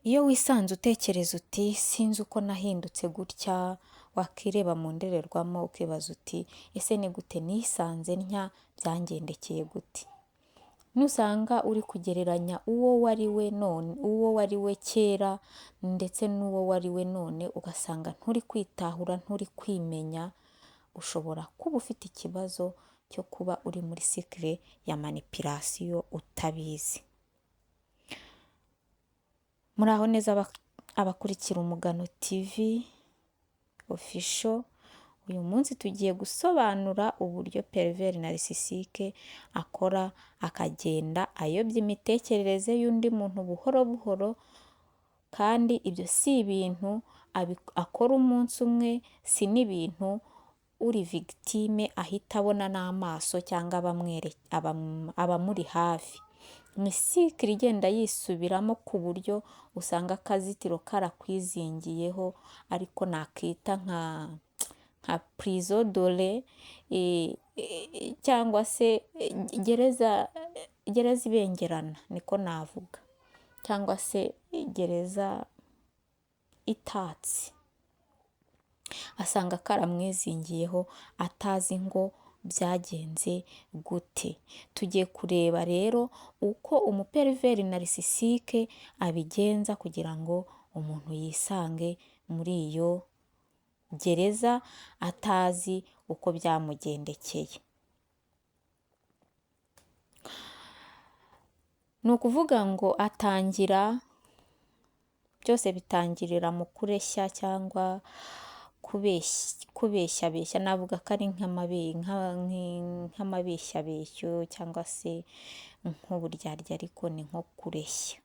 Iyo wisanze utekereza uti sinzi uko nahindutse gutya, wakireba mu ndorerwamo ukibaza uti ese ni gute nisanze ntya, byangendekeye gute? Nusanga uri kugereranya uwo wari we none, uwo wari we kera ndetse n'uwo wari we none, ugasanga nturi kwitahura, nturi kwimenya, ushobora kuba ufite ikibazo cyo kuba uri muri cycle ya manipulation utabizi. Muraho neza abakurikira Umugano TV Official, uyu munsi tugiye gusobanura uburyo pervers narcissique akora akagenda ayobya imitekerereze y'undi muntu buhoro buhoro, kandi ibyo si ibintu akora umunsi umwe, si n'ibintu uri victime ahita abona n'amaso cyangwa abamuri hafi. Ni cycle igenda yisubiramo ku buryo usanga akazitiro karakwizingiyeho, ariko nakita nka prison dorée cyangwa se gereza ibengerana, niko navuga, cyangwa se gereza itatse. Asanga karamwizingiyeho atazi ngo byagenze gute. Tugiye kureba rero uko umu pervers narcissique abigenza kugira ngo umuntu yisange muri iyo gereza atazi uko byamugendekeye. Ni ukuvuga ngo atangira, byose bitangirira mu kureshya cyangwa kubeshyabeshya, navuga ko ari nk'amabeshyabeshyo cyangwa se nk'uburyarya, ariko ni nko kureshya.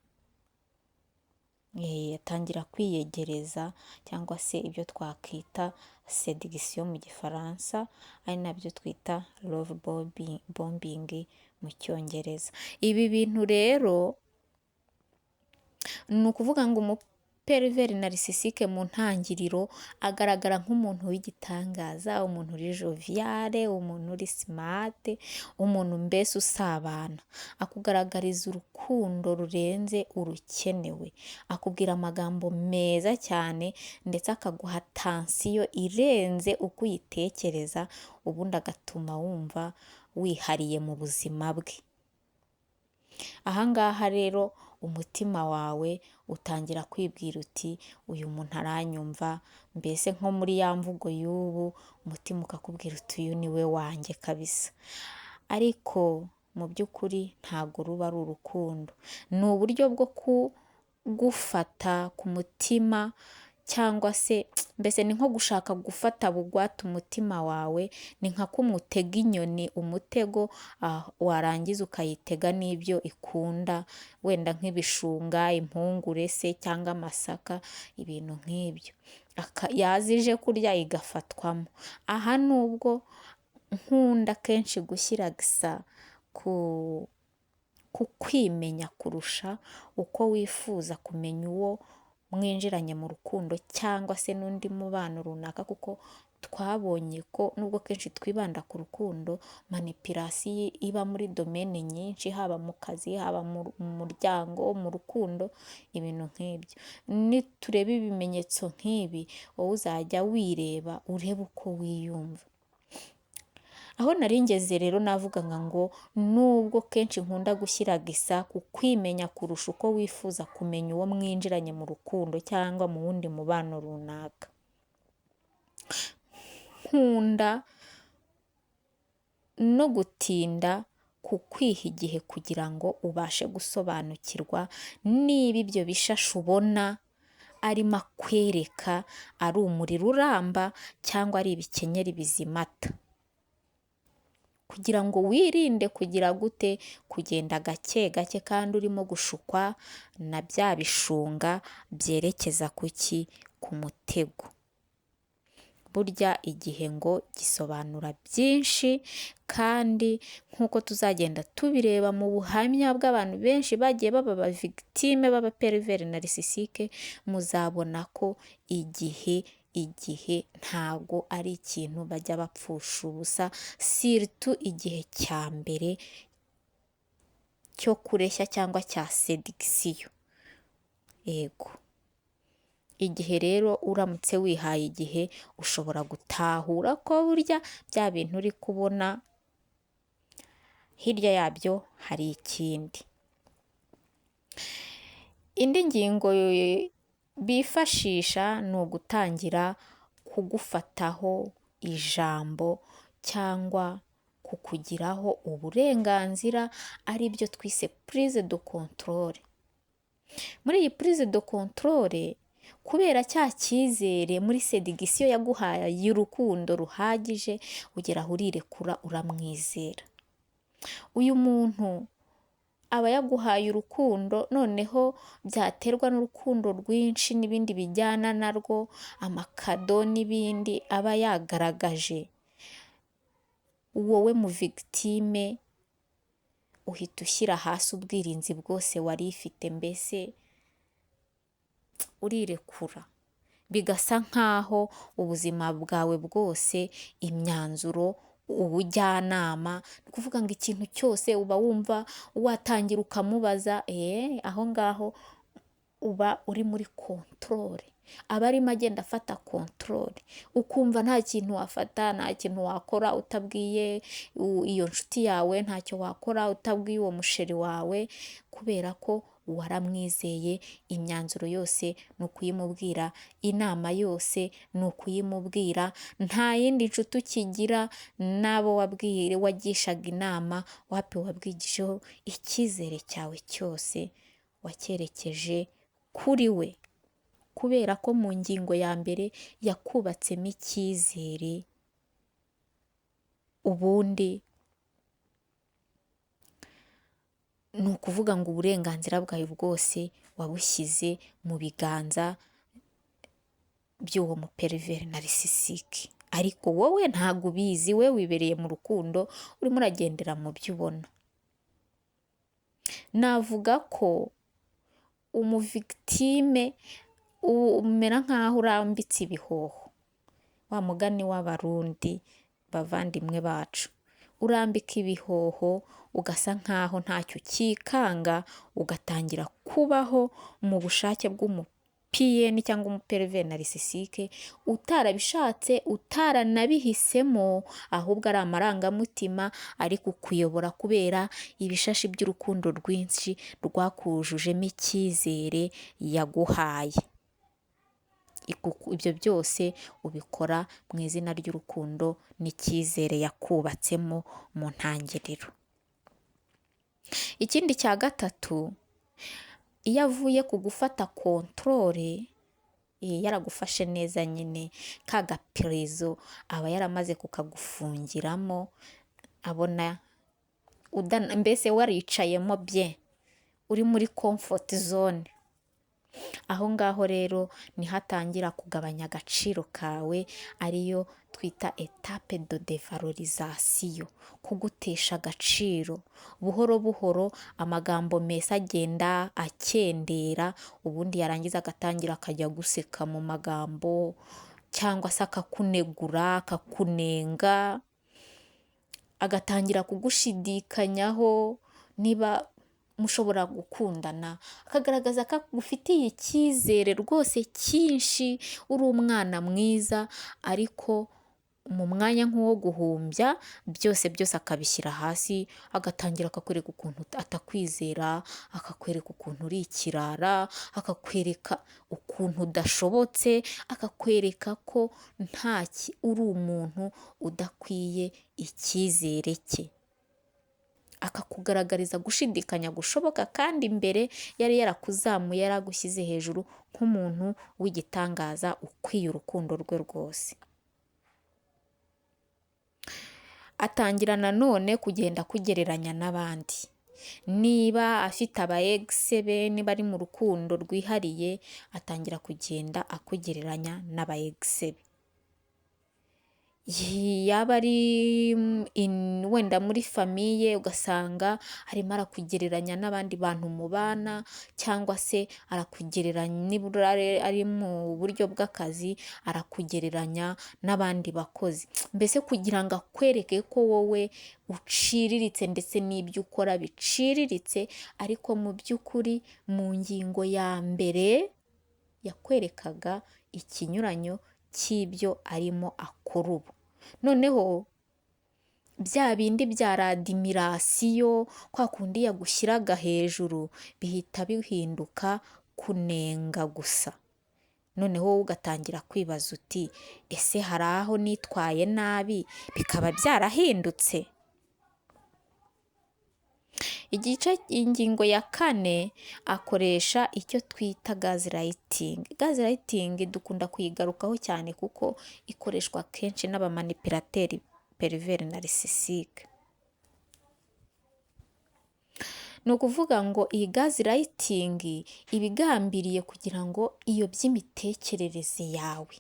Atangira kwiyegereza cyangwa se ibyo twakwita séduction mu Gifaransa, ari nabyo twita love bombing mu Cyongereza. Ibi bintu rero ni ukuvuga ngo umu pervers narcissique mu ntangiriro agaragara nk'umuntu w'igitangaza, umuntu uri jovial, umuntu uri smart, umuntu mbese usabana. Akugaragariza urukundo rurenze urukenewe, akubwira amagambo meza cyane ndetse akaguha attention irenze uko uyitekereza, ubundi agatuma wumva wihariye mu buzima bwe. Aha ngaha rero umutima wawe utangira kwibwira uti uyu muntu aranyumva, mbese nko muri ya mvugo y'ubu, umutima ukakubwira uti uyu ni we wanjye kabisa. Ariko mu by'ukuri ntabwo ruba ari urukundo, ni uburyo bwo kugufata ku mutima cyangwa se mbese ni nko gushaka gufata bugwate umutima wawe, ni nka kumwe utega inyoni umutego warangiza ukayitega n'ibyo ikunda, wenda nk'ibishunga, impungure se cyangwa amasaka, ibintu nk'ibyo. Yaza ije kurya igafatwamo. Aha nubwo nkunda kenshi gushyira gisa ku kwimenya kurusha uko wifuza kumenya uwo mwinjiranye mu rukundo cyangwa se n'undi mubano runaka, kuko twabonye ko nubwo kenshi twibanda ku rukundo, manipulation iba muri domaine nyinshi, haba mu kazi, haba mu muryango, mu rukundo, ibintu nk'ibyo. Nitureba ibimenyetso nk'ibi, wowe uzajya wireba urebe uko wiyumva. Aho nari ngeze rero navugaga ngo nubwo kenshi nkunda gushyira gisa ku kwimenya kurusha uko wifuza kumenya uwo mwinjiranye mu rukundo cyangwa mu wundi mubano runaka, nkunda no gutinda ku kwiha igihe kugira ngo ubashe gusobanukirwa niba ibyo bishashi ubona arimo akwereka ari umuriro uramba cyangwa ari ibikenyeri bizimata, kugira ngo wirinde kugira gute, kugenda gake gake kandi urimo gushukwa na bya bishunga byerekeza ku ki? Ku mutego. Burya igihe ngo gisobanura byinshi, kandi nk'uko tuzagenda tubireba mu buhamya bw'abantu benshi bagiye baba aba victime b'aba pervers narcissique, muzabona ko igihe ntago ari ikintu bajya bapfusha ubusa, surtout igihe cya mbere cyo kureshya cyangwa cya séduction. Yego, igihe rero uramutse wihaye igihe ushobora gutahura ko burya bya bintu uri kubona hirya yabyo hari ikindi. Indi ngingo bifashisha ni ugutangira kugufataho ijambo cyangwa kukugiraho uburenganzira, ari byo twise prise de contrôle. Muri iyi prise de contrôle, kubera cya cyizere muri séduction yaguhaye urukundo ruhagije, ugera aho urirekura uramwizera. Uyu muntu aba yaguhaye urukundo, noneho byaterwa n'urukundo rwinshi n'ibindi bijyana narwo, amakado n'ibindi aba yagaragaje, wowe mu victime uhita ushyira hasi ubwirinzi bwose wari ifite, mbese urirekura, bigasa nk'aho ubuzima bwawe bwose, imyanzuro, ubujyanama, ni ukuvuga ngo ikintu cyose uba wumva watangira ukamubaza, aho ngaho uba uri muri contrôle, aba arimo agenda afata contrôle, ukumva nta kintu wafata, nta kintu wakora utabwiye iyo nshuti yawe, ntacyo wakora utabwiye uwo muchéri wawe, kubera ko waramwizeye, imyanzuro yose ni ukuyimubwira, inama yose ni ukuyimubwira, nta yindi nshuti ukigira n'abo wabwiye wagishaga inama wapi wabwigijeho, icyizere cyawe cyose wacyerekeje kuri we, kubera ko mu ngingo ya mbere yakubatsemo icyizere, ubundi ni ukuvuga ngo uburenganzira bwawe bwose wabushyize mu biganza by'uwo mu pervers narcissique, ariko wowe ntabwo ubizi, we wibereye mu rukundo, urimo uragendera mu byo ubona. Navuga ko umu victime umera nk'aho urambitse ibihoho, wa mugani w'Abarundi bavandimwe bacu, urambika ibihoho ugasa nk'aho ntacyo ukikanga, ugatangira kubaho mu bushake bw'umu PN cyangwa umu pervers narcissique, utarabishatse, utaranabihisemo, ahubwo ari amarangamutima ari kukuyobora kubera ibishashi by'urukundo rwinshi rwakujujemo icyizere yaguhaye. Ibyo byose ubikora mu izina ry'urukundo n'icyizere yakubatsemo mu ntangiriro. Ikindi cya gatatu, iyo avuye ku gufata contrôle, yaragufashe neza nyine, ka gapirizo aba yaramaze kukagufungiramo, abona mbese waricayemo bien, uri muri comfort zone. Aho ngaho rero niho atangira kugabanya agaciro kawe, ariyo twita étape de dévalorisation, kugutesha agaciro buhoro buhoro, amagambo meza agenda akendera, ubundi yarangiza agatangira akajya guseka mu magambo, cyangwa se akakunegura, akakunenga, agatangira kugushidikanyaho niba mushobora gukundana, akagaragaza ko agufitiye icyizere rwose cyinshi, uri umwana mwiza, ariko mu mwanya nk'uwo guhumbya byose byose akabishyira hasi, agatangira akakwereka ukuntu atakwizera, akakwereka ukuntu uri ikirara, akakwereka ukuntu udashobotse, akakwereka ko nta uri umuntu udakwiye icyizere cye, akakugaragariza gushidikanya gushoboka kandi mbere yari yarakuzamuye, yaragushyize hejuru nk'umuntu w'igitangaza ukwiye urukundo rwe rwose. Atangira nanone kugenda akugereranya n'abandi, niba afite aba ex be, niba ari mu rukundo rwihariye, atangira kugenda akugereranya n'aba ex be. Yaba ari wenda muri famille, ugasanga arimo arakugereranya n'abandi bantu mubana, cyangwa se arakugereranya nibura ari mu buryo bw'akazi, arakugereranya n'abandi bakozi, mbese kugira ngo akwereke ko wowe uciriritse ndetse n'ibyo ukora biciriritse. Ariko mu by'ukuri mu ngingo ya mbere yakwerekaga ikinyuranyo cy'ibyo arimo akora ubu. Noneho bya bindi bya l'admiration, kwa kundi yagushyiraga hejuru, bihita bihinduka kunenga gusa. Noneho wowe ugatangira kwibaza uti: "Ese hari aho nitwaye nabi bikaba byarahindutse?" Igice, ingingo ya kane, akoresha icyo twita gaslighting. Gaslighting dukunda kuyigarukaho cyane kuko ikoreshwa kenshi n'aba manipulateur pervers narcissique. Ni ukuvuga ngo iyi gaslighting iba igambiriye kugira ngo iyobye imitekerereze yawe.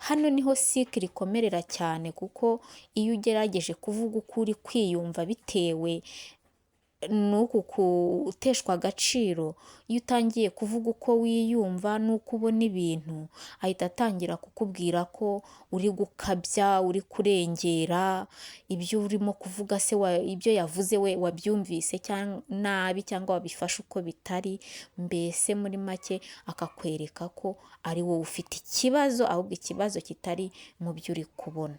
Hano niho cycle ikomerera cyane, kuko iyo ugerageje kuvuga uko uri kwiyumva bitewe n'uku guteshwa agaciro, iyo utangiye kuvuga uko wiyumva n'uko ubona ibintu, ahita atangira kukubwira ko uri gukabya, uri kurengera, ibyo urimo kuvuga se ibyo yavuze we wabyumvise nabi cyangwa wabifashe uko bitari, mbese muri make akakwereka ko ari wowe ufite ikibazo, ahubwo ikibazo kitari mu byo uri kubona.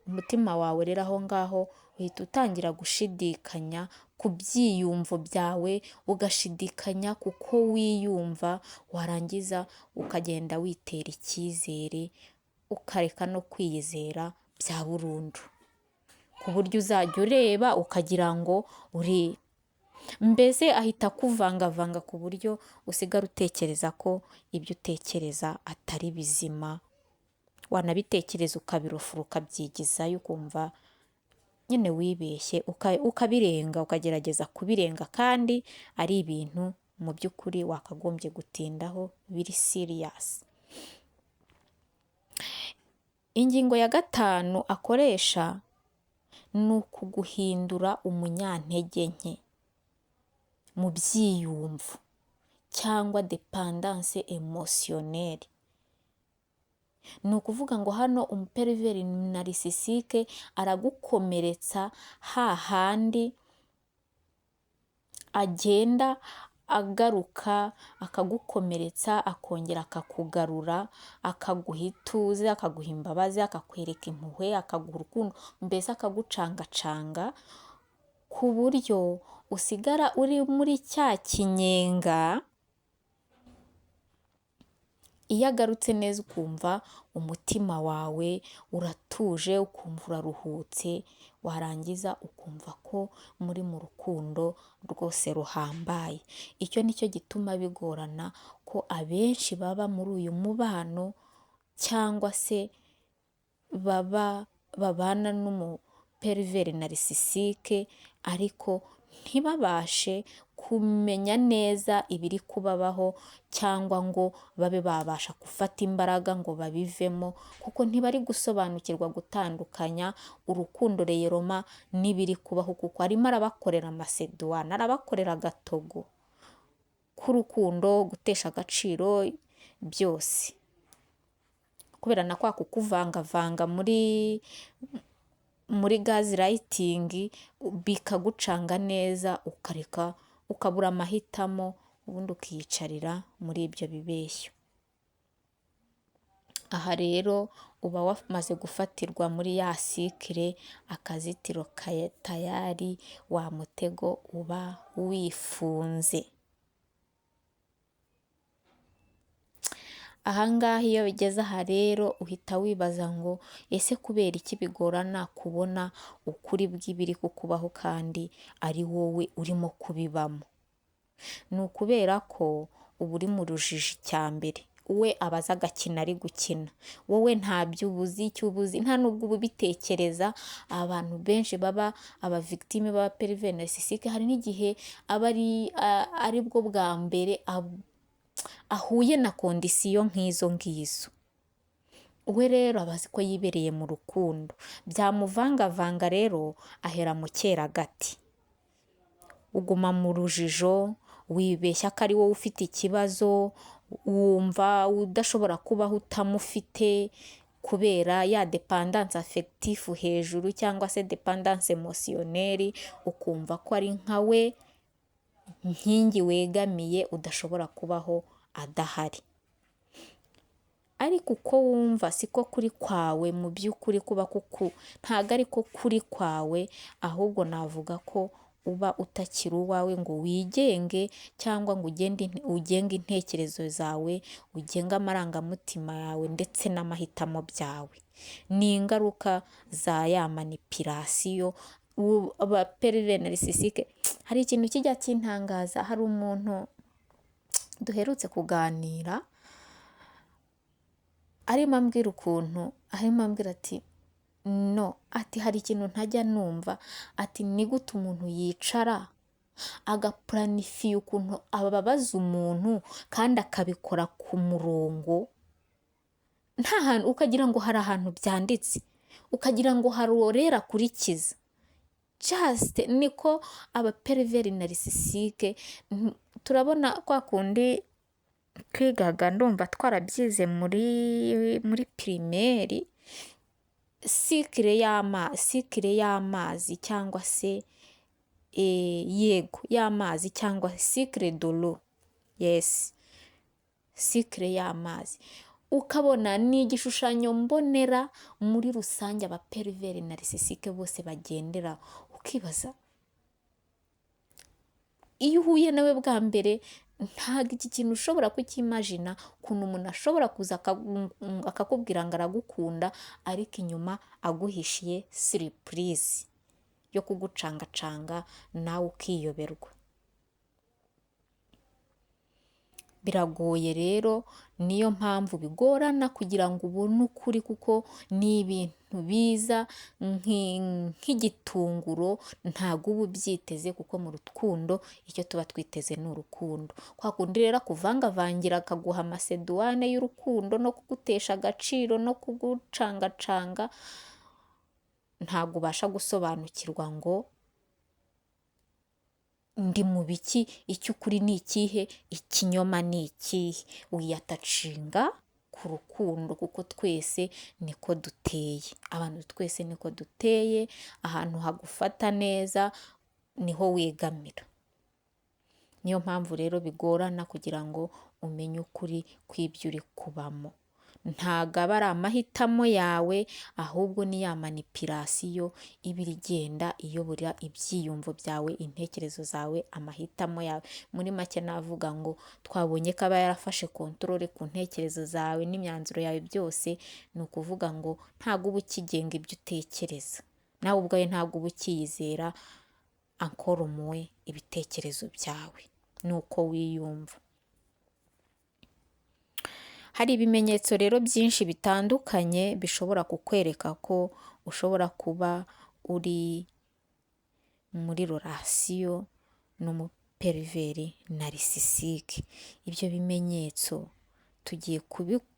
Umutima wawe rero aho ngaho uhita utangira gushidikanya ku byiyumvo byawe, ugashidikanya kuko wiyumva, warangiza ukagenda witera icyizere, ukareka no kwiyizera bya burundu, ku buryo uzajya ureba ukagira ngo uri, mbese ahita akuvangavanga ku buryo usigara utekereza ko ibyo utekereza atari bizima, wanabitekereza ukabirofura ukabyigizayo, ukumva nyine wibeshye, ukabirenga, ukagerageza kubirenga, kandi ari ibintu mu by'ukuri wakagombye gutindaho biri serious. Ingingo ya gatanu akoresha ni ukuguhindura umunyantege nke mu byiyumvo cyangwa dépendance émotionnelle. Ni ukuvuga ngo hano umu pervers narcissique aragukomeretsa hahandi agenda agaruka akagukomeretsa, akongera akakugarura, akaguha ituze, akaguha imbabazi, akakwereka impuhwe, akaguha urukundo, mbese akagucangacanga ku buryo usigara uri muri cya kinyenga. Iyo agarutse neza ukumva umutima wawe uratuje, ukumva uraruhutse, warangiza ukumva ko muri mu rukundo rwose ruhambaye. Icyo ni cyo gituma bigorana ko abenshi baba muri uyu mubano cyangwa se baba babana n'umu pervers narcissique, ariko ntibabashe kumenya neza ibiri kubabaho cyangwa ngo babe babasha gufata imbaraga ngo babivemo, kuko ntibari gusobanukirwa gutandukanya urukundo réellement n'ibiri kubaho, kuko arimo arabakorera amaseduwane, arabakorera agatogo k'urukundo, gutesha agaciro byose, kubera na kwa kukuvangavanga muri gaslighting, bikagucanga neza, ukareka ukabura amahitamo, ubundi ukiyicarira muri ibyo bibeshyo. Aha rero uba wamaze gufatirwa muri ya cycle, akazitiro tayari, wa mutego uba wifunze. Aha ngaha iyo bigeze aha rero uhita wibaza ngo: "Ese kubera iki bigorana kubona ukuri bw'ibiri kukubaho kandi ari wowe urimo kubibamo?" Ni ukubera ko uba uri mu rujijo. Icya mbere, we aba azi agakino ari gukina, wowe ntabyo uba uzi, icyo uba uzi nta nubwo uba ubitekereza. Abantu benshi baba aba victime b'aba pervers narcissique, hari n'igihe aba ari bwo bwa mbere ahuye na condition nk'izo ngizo. We rero aba azi ko yibereye mu rukundo, byamuvangavanga rero ahera mu cyeragati, uguma mu rujijo, wibeshya ko ari wowe ufite ikibazo, wumva udashobora kubaho utamufite kubera ya dépendance affective hejuru cyangwa se dépendance émotionnelle, ukumva ko ari nka we nkingi wegamiye udashobora kubaho adahari. Ariko uko wumva siko kuri kwawe mu by'ukuri kuba kuku ntabwo ariko kuri kwawe, ahubwo navuga ko uba utakiri uwawe ngo wigenge cyangwa ngo ugenge intekerezo zawe, ugenge amarangamutima yawe ndetse n'amahitamo byawe. Ni ingaruka za ya manipulation aba pervers narcissique. Hari ikintu kijya kintangaza, hari umuntu duherutse kuganira arimo ambwira ukuntu, arimo ambwira ati no, ati hari ikintu ntajya numva, ati ni gute umuntu yicara agapuranifiya ukuntu ababaza umuntu kandi akabikora ku murongo, nta hantu ukagira ngo hari ahantu byanditse, ukagira ngo hari horaire akurikiza. Just niko aba pervers narcissique, turabona kwa kundi twigaga, ndumva twarabyize muri primaire, cycle y'amazi cyangwa se yego y'amazi cyangwa cycle de l'eau, yes, cycle y'amazi, ukabona ni igishushanyo mbonera muri rusange aba pervers narcissique bose bagendera, ukibaza iyo uhuye nawe bwa mbere ntabwo iki kintu ushobora kukimajina, ukuntu umuntu ashobora kuza akakubwira ngo aragukunda ariko inyuma aguhishiye surprise yo kugucangacanga nawe ukiyoberwa. Biragoye rero, niyo mpamvu bigorana kugira ngo ubone ukuri kuko ni ibintu biza nk'igitunguro, ntabwo uba ubyiteze kuko mu rukundo icyo tuba twiteze ni urukundo. Kwa kundi rero akuvangavangira akaguha amaseduwane y'urukundo no kugutesha agaciro no kugucangacanga, ntabwo ubasha gusobanukirwa ngo ndi mu biki, icy'ukuri ni ikihe, ikinyoma ni ikihe. Wiyatacinga ku rukundo kuko twese niko duteye, abantu twese niko duteye, ahantu hagufata neza niho wegamira. Niyo mpamvu rero bigorana kugira ngo umenye ukuri kw'ibyo uri kubamo. Ntabwo aba ari amahitamo yawe, ahubwo ni ya manipulation iba igenda iyobora ibyiyumvo byawe, intekerezo zawe, amahitamo yawe. Muri make navuga ngo twabonye ko aba yarafashe contrôle ku ntekerezo zawe n'imyanzuro yawe byose, ni ukuvuga ngo ntabwo uba ukigenga ibyo utekereza, nawe ubwawe ntabwo uba ukiyizera encore moins ibitekerezo byawe n'uko wiyumva. Hari ibimenyetso rero byinshi bitandukanye bishobora kukwereka ko ushobora kuba uri muri relation n'umu pervers narcissique. Ibyo bimenyetso tugiye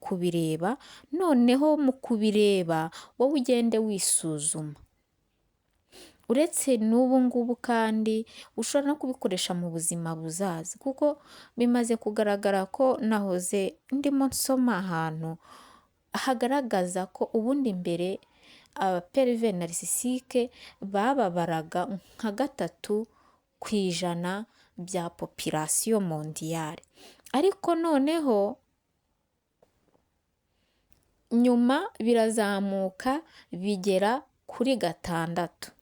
kubireba, noneho mu kubireba wowe ugende wisuzuma. Uretse n'ubu ngubu kandi ushobora no kubikoresha mu buzima buzaza, kuko bimaze kugaragara ko nahoze ndimo nsoma ahantu hagaragaza ko ubundi mbere aba pervers narcissique bababaraga nka 3% bya population mondiale, ariko noneho nyuma birazamuka bigera kuri 6.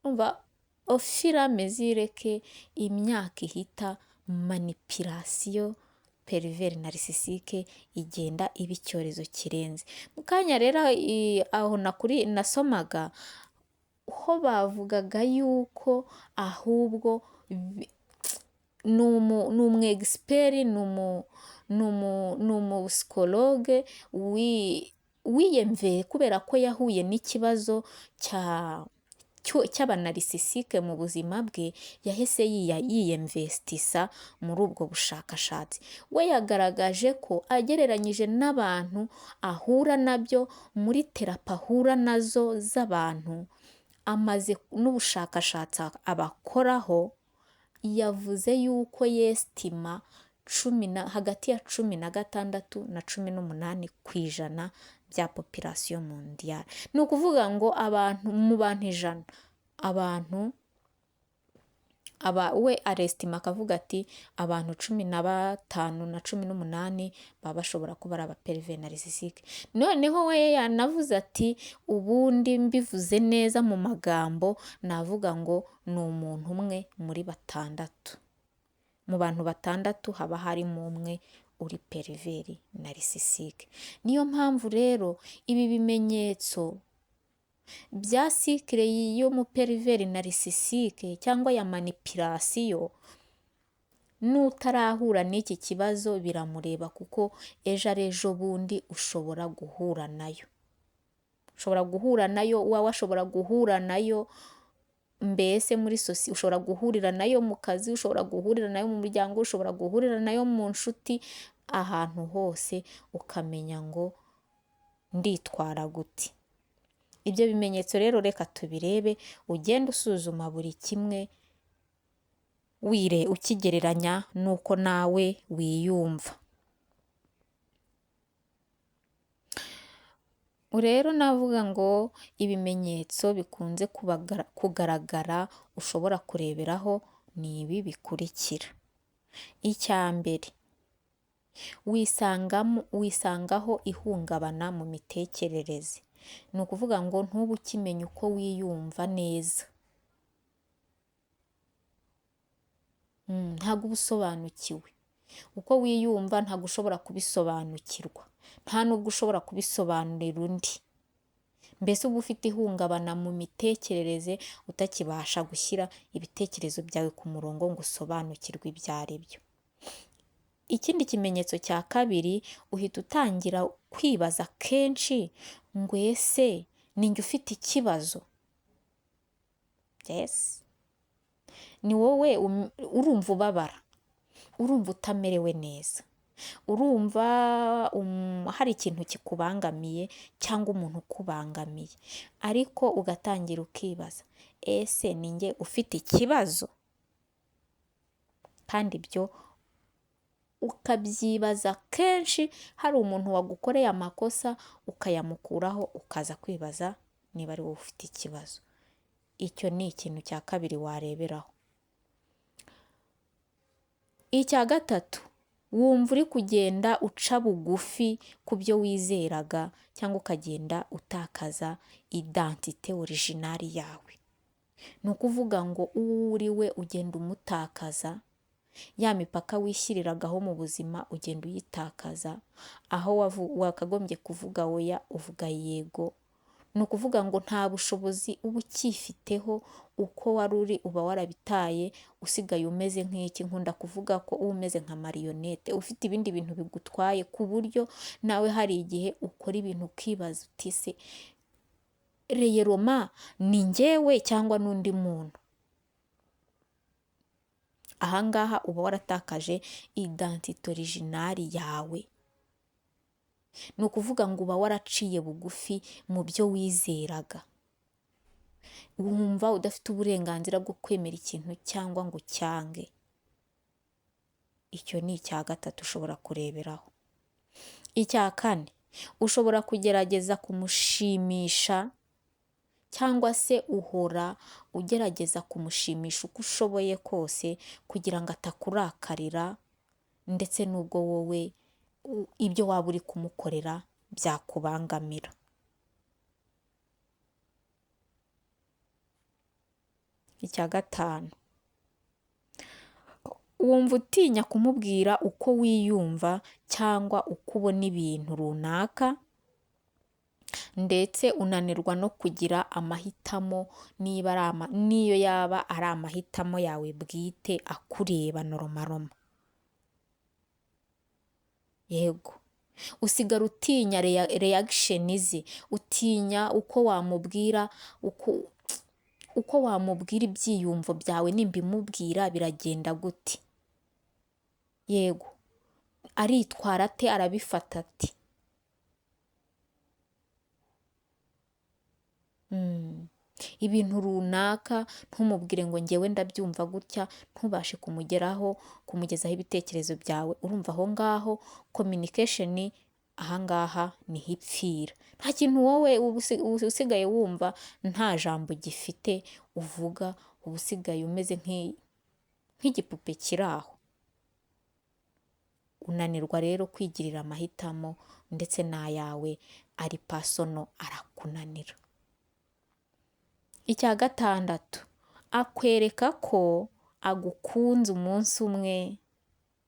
Umva au fur et à mesure que imyaka ihita, manipulation pervers narcissique igenda iba icyorezo kirenze. Mu kanya rero aho nasomaga ho bavugaga yuko ahubwo ni umu expert, ni umu psychologue wiyemveye kubera ko yahuye n'ikibazo cy'aba narcissique mu buzima bwe, yahise yiyemvestisa muri ubwo bushakashatsi. We yagaragaje ko agereranyije n'abantu ahura nabyo muri therapy ahura nazo z'abantu, amaze n'ubushakashatsi abakoraho, yavuze yuko yesitima hagati ya 16 na 18% bya population mondiale. Ni ukuvuga ngo abantu mu bantu 100, abantu aba we aresitima akavuga ati abantu 15 na 18 baba bashobora kuba ari aba pervers narcissique. Noneho we yanavuze ati ubundi mbivuze neza mu magambo navuga ngo ni umuntu umwe muri batandatu. Mu bantu batandatu haba harimo umwe uri pervers narcissique. Niyo mpamvu rero ibi bimenyetso bya cycle y'umu pervers narcissique cyangwa ya manipulation, n'utarahura n'iki kibazo biramureba, kuko ejo ari ejo bundi ushobora guhura nayo. Ushobora guhura nayo, uwawe ashobora guhura nayo, mbese muri sosi ushobora guhurira nayo mu kazi, ushobora guhurira nayo mu muryango, ushobora guhurira nayo mu nshuti, ahantu hose ukamenya ngo nditwara gute. Ibyo bimenyetso rero reka tubirebe, ugende usuzuma buri kimwe wire ukigereranya n'uko nawe wiyumva. Rero navuga ngo ibimenyetso bikunze kugaragara ushobora kureberaho ni ibi bikurikira. Icya mbere, wisangaho ihungabana mu mitekerereze. Ni ukuvuga ngo ntube ukimenya uko wiyumva neza. Ntabwo uba usobanukiwe uko wiyumva, ntabwo ushobora kubisobanukirwa, nta nubwo ushobora kubisobanurira undi. Mbese uba ufite ihungabana mu mitekerereze, utakibasha gushyira ibitekerezo byawe ku murongo ngo usobanukirwe ibyo ari byo. Ikindi kimenyetso cya kabiri, uhita utangira kwibaza kenshi ngo ese ni njye ufite ikibazo? Yes. Ni wowe urumva ubabara, urumva utamerewe neza, urumva hari ikintu kikubangamiye cyangwa umuntu ukubangamiye, ariko ugatangira ukibaza ese ni njye ufite ikibazo? Kandi ibyo ukabyibaza kenshi, hari umuntu wagukoreye amakosa ukayamukuraho, ukaza kwibaza niba ari wowe ufite ikibazo. Icyo ni ikintu cya kabiri wareberaho. Icya gatatu, wumva uri kugenda uca bugufi ku byo wizeraga, cyangwa ukagenda utakaza identité originale yawe. Ni ukuvuga ngo uwo uri we ugenda umutakaza, ya mipaka wishyiriragaho mu buzima ugenda uyitakaza, aho wakagombye kuvuga oya uvuga yego. Ni ukuvuga ngo nta bushobozi uba ukifiteho, uko wari uri uba warabitaye, usigaye umeze nk'iki. Nkunda kuvuga ko uba umeze nka marionette, ufite ibindi bintu bigutwaye, ku buryo nawe hari igihe ukora ibintu ukibaza uti se réellement ni njyewe cyangwa n'undi muntu? Ahangaha uba waratakaje identité originale yawe. Ni ukuvuga ngo uba waraciye bugufi mu byo wizeraga, wumva udafite uburenganzira bwo kwemera ikintu cyangwa ngo ucyange. Icyo ni icya gatatu ushobora kureberaho. Icya kane, ushobora kugerageza kumushimisha, cyangwa se uhora ugerageza kumushimisha uko ushoboye kose kugira ngo atakurakarira, ndetse n'ubwo wowe ibyo waba uri kumukorera byakubangamira. Icya gatanu, wumva utinya kumubwira uko wiyumva cyangwa uko ubona ibintu runaka, ndetse unanirwa no kugira amahitamo, niba ari niyo yaba ari amahitamo yawe bwite akureba normalement. Yego, usigara utinya réaction ze, utinya uko wamubwira, uko Uko wamubwira ibyiyumvo byawe, nimbimubwira biragenda gute? Yego, aritwara ate, arabifata ate? Ibintu runaka ntumubwire ngo ngewe ndabyumva gutya, ntubashe kumugeraho, kumugezaho ibitekerezo byawe. Urumva aho ngaho communication ahangaha niho ipfira. Nta kintu wowe usigaye wumva, nta jambo ugifite uvuga, uba usigaye umeze nk'igipupe kiri aho. Unanirwa rero kwigirira amahitamo, ndetse n'ayawe ari personal arakunanira. Icya gatandatu, akwereka ko agukunze umunsi umwe,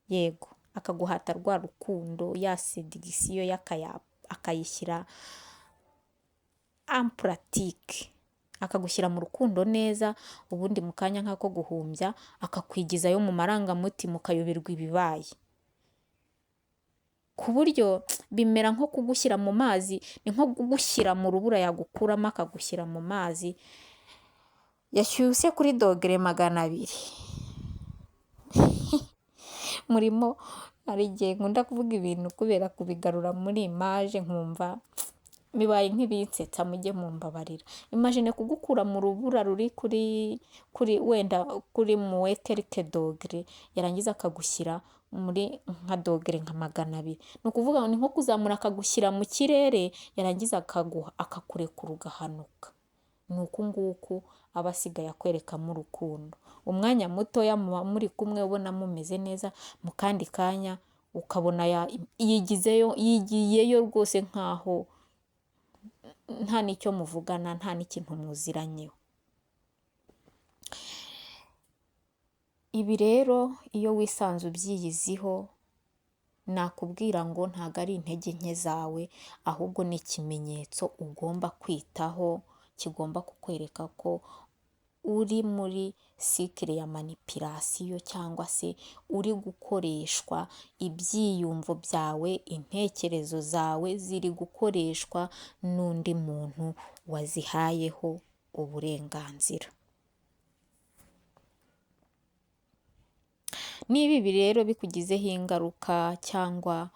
yego akaguhata rwa rukundo, ya séduction ye akayishyira en pratique, akagushyira mu rukundo neza, ubundi mu kanya nk'ako guhumbya akakwigizayo mu marangamutima, ukayoberwa ibibaye, ku buryo bimera nko kugushyira mu mazi, ni nko kugushyira mu rubura yagukuramo akagushyira mu mazi yashyushye kuri dogere 200. Murimo hari igihe nkunda kuvuga ibintu kubera kubigarura muri image, nkumva bibaye nk'ibinsetsa, mujye mumbabarira. Imagine kugukura mu rubura ruri kuri wenda kuri moins quelques degrés, yarangiza akagushyira muri nka dogere nka 200. Ni ukuvuga ngo ni nko kuzamura akagushyira mu kirere, yarangiza akaguha akakurekura ugahanuka. Ni uku nguku aba asigaye akwerekamo urukundo. Umwanya mutoya muba muri kumwe ubona mumeze neza, mu kandi kanya ukabona yigizeyo, yigiyeyo rwose nkaho nta n'icyo muvugana, nta n'ikintu muziranyeho. Ibi rero iyo wisanze ubyiyiziho, nakubwira ngo ntabwo ari intege nke zawe, ahubwo ni ikimenyetso ugomba kwitaho, kigomba kukwereka ko uri muri cycle ya manipulation, cyangwa se uri gukoreshwa, ibyiyumvo byawe, intekerezo zawe ziri gukoreshwa n'undi muntu wazihayeho uburenganzira. Niba ibi rero bikugizeho ingaruka cyangwa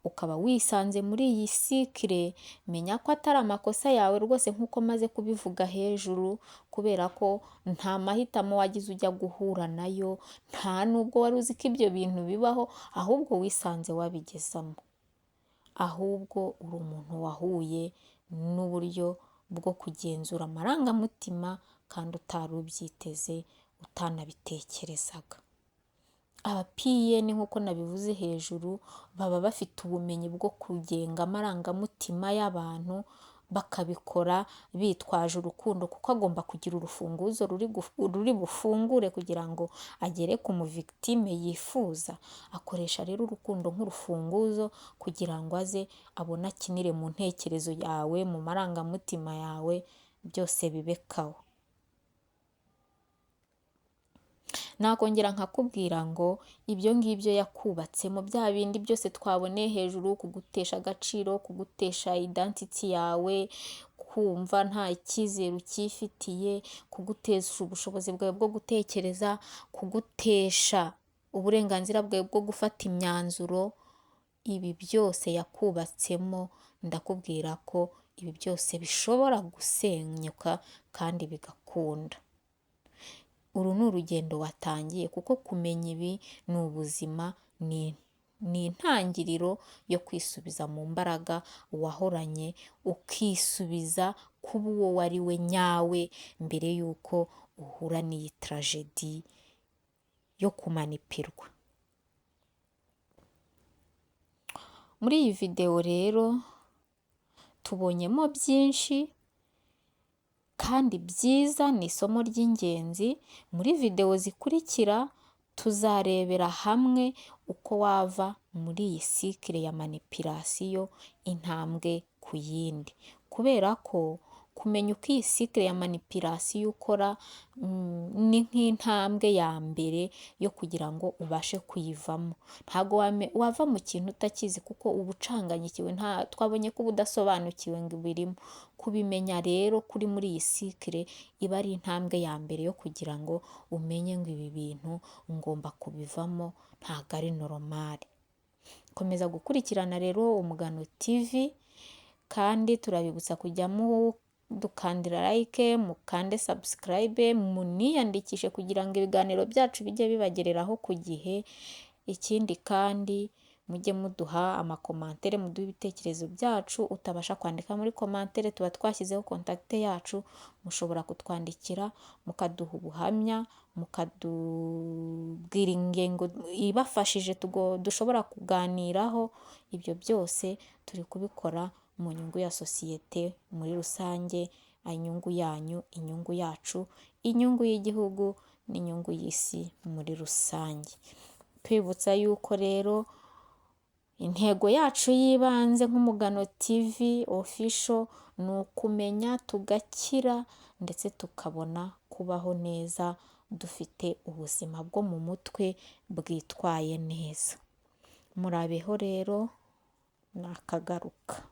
ukaba wisanze muri iyi cycle, menya ko atari amakosa yawe rwose nk'uko maze kubivuga hejuru, kubera ko nta mahitamo wagize ujya guhura nayo, nta nubwo wari uzi ko ibyo bintu bibaho, ahubwo wisanze wabigezamo. Ahubwo uri umuntu wahuye n'uburyo bwo kugenzura amarangamutima kandi utari ubyiteze, utanabitekerezaga. Aba PN nk'uko nabivuze hejuru, baba bafite ubumenyi bwo kugenga amarangamutima y'abantu, bakabikora bitwaje urukundo, kuko agomba kugira urufunguzo ruri bufungure kugira ngo agere ku mu victime yifuza. Akoresha rero urukundo nk'urufunguzo kugira ngo aze abone akinire mu ntekerezo yawe, mu marangamutima yawe, byose bibe kawa. Nakongera nkakubwira ngo ibyo ngibyo yakubatsemo, bya bindi byose twaboneye hejuru, kugutesha agaciro, kugutesha identity yawe, kumva nta cyizere ukifitiye, kugutesha ubushobozi bwawe bwo gutekereza, kugutesha uburenganzira bwawe bwo gufata imyanzuro, ibi byose yakubatsemo, ndakubwira ko ibi byose bishobora gusenyuka kandi bigakunda. Uru ni urugendo watangiye, kuko kumenya ibi ni ubuzima, ni intangiriro yo kwisubiza mu mbaraga wahoranye, ukisubiza kuba uwo wari we nyawe mbere y'uko uhura n'iyi tragedy yo kumanipirwa. Muri iyi videwo rero tubonyemo byinshi kandi byiza, ni isomo ry'ingenzi. Muri videwo zikurikira tuzarebera hamwe uko wava muri iyi cycle ya manipulation intambwe ku yindi, kubera ko Kumenya uko iyi cycle ya manipulation ukora ni nk'intambwe ya mbere yo kugira ngo ubashe kuyivamo. Ntabwo wava mu kintu utakizi, kuko uba ucanganyikiwe, nta twabonye ko uba udasobanukiwe ngo ibirimo. Kubimenya rero kuri muri iyi cycle iba ari intambwe ya mbere yo kugira ngo umenye ngo ibi bintu ngomba kubivamo, ntabwo ari normal. Komeza gukurikirana rero Umugano TV, kandi turabibutsa kujya mudukandira like, mukande subscribe, muniyandikishe kugira ngo ibiganiro byacu bijye bibagereraho ku gihe. Ikindi kandi mujye muduha ama commentaire, muduhe ibitekerezo byacu. Utabasha kwandika muri commentaire, tuba twashyizeho contact yacu, mushobora kutwandikira mukaduha ubuhamya, mukatubwira ingingo ibafashije dushobora kuganiraho. Ibyo byose turi kubikora mu nyungu ya sosiyete muri rusange, inyungu yanyu, inyungu yacu, inyungu y'igihugu n'inyungu y'isi muri rusange. Twibutsa yuko rero intego yacu y'ibanze nk'Umugano TV Official ni ukumenya tugakira, ndetse tukabona kubaho neza dufite ubuzima bwo mu mutwe bwitwaye neza. Murabeho rero, nakagaruka.